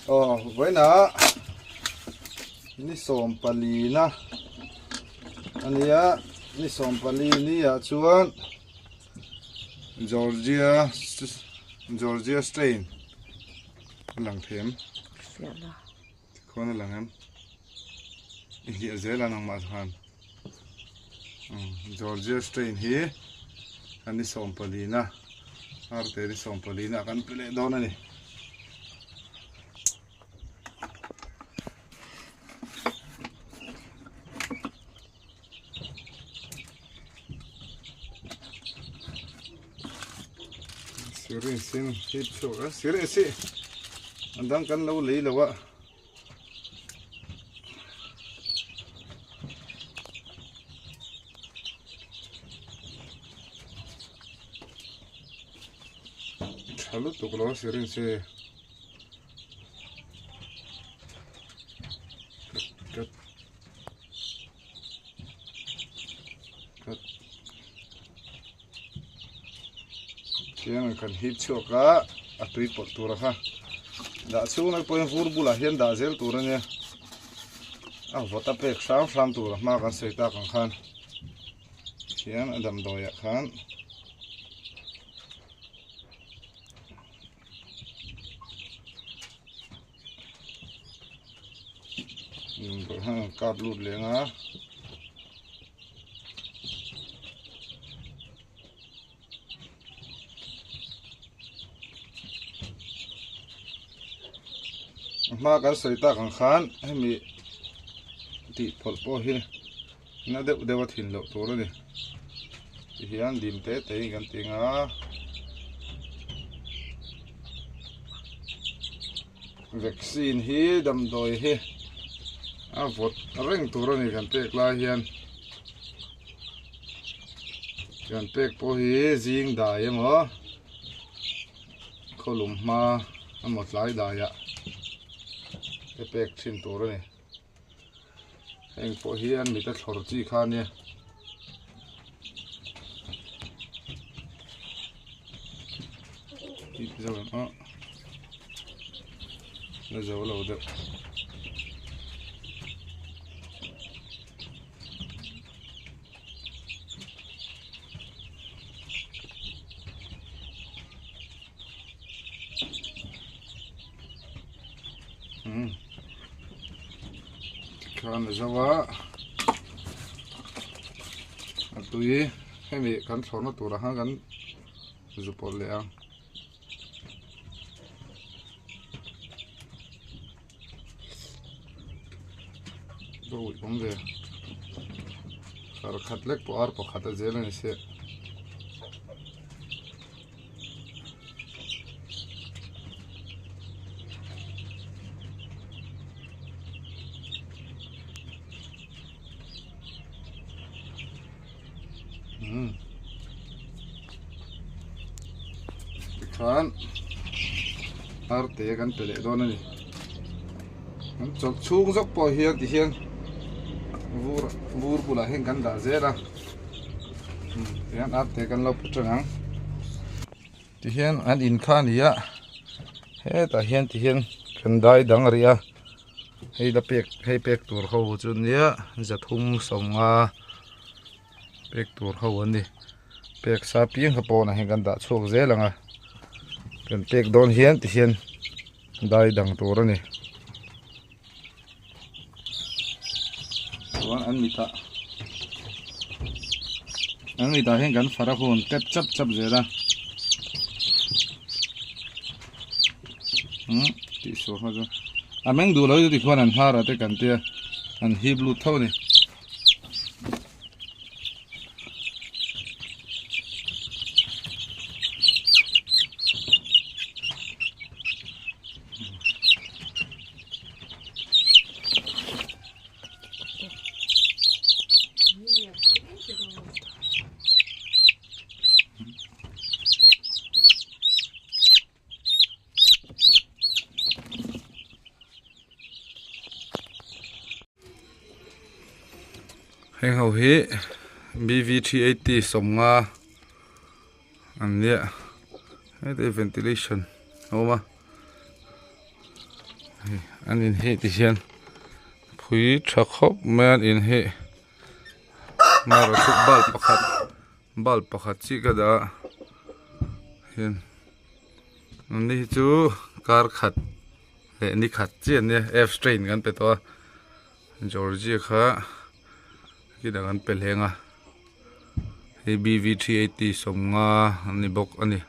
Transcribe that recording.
Aw vawiinah ni sawmpalina a nia ni sawmpali ni ah chuan Georgia Georgia strain a lang thei em tikhuan a lang em i hliah zel a nangmah chuan Georgia strain hi a ni sawmpalina arte ni sawmpalina kan pe leh dawn a ni. Syringe sin hip chhuak a syringe hi a dang kan lo lei lo a. Tha lutuk lo a syringe hi. Cut cut Tiang kan hip chhuak a a tui pawlh tur a kha dah chhung lai pawhin vur bulah hian dah zel tur a nia a vawt a pek hram hram tur a hma kan sawi tak ang khan hian a damdawi ah khan. Kap lut leng a hma kan sawi tak ang khan hemi tih phawlh pawh hi na deuh deuh a thin loh tur a ni tihian dim te te in kan ti ang a vaccine hi damdawi hi a vawt reng tur a ni kan pek lai hian kan pek pawh hi zing dai emaw khawlum hma emaw tlai daiah te pek thin tur a ni. Heng pawh hi an mit a thlawr chi kha a nia. Tih zo em aw. La zo lo deuh. Tikhan a zo a a tui hemi kan thlawrna turah khan kan zu pawlh leh ang. Ka ui awm ve kar khat lek pawh ar pakhat a zel a ni sia. Tikhan arte kan pe leh dawn a ni an chawlh chhung zawk pawh hian tihian vur vur bulah hian kan dah zel a. Tihian arte kan lo put reng ang tihian an in kha a ni a hetah hian tihian kan dai dang rih a hei la pek hei pek tur ho chu nia zathum sawmnga pek tur ho an ni pek sa piang kha pawnah hian kan dah chhuak zel ang a kan pek dawn hian tihian dai dang tur a ni. Chuan an mitah an mitah hian kan far a hun tep chap chap zel a umm tih suah kha chu a meng duh lo hi chu tikhuan an hnar ah te kan tia an hip lut tho a ni. Heng ho hi B V 380 sawmnga an nia heti ventilation a awm a. An in hi ti hian phui tha khawp mai a an in hi marawh chu bulb pakhat bulb pakhat chiah ka dah a hian an ni hi chu kar khat leh ni khat chiah an nia f strain kan pe tawh a Georgia kha khi dang an pe hleng a hei b v 380 sawmnga an ni bawk a ni.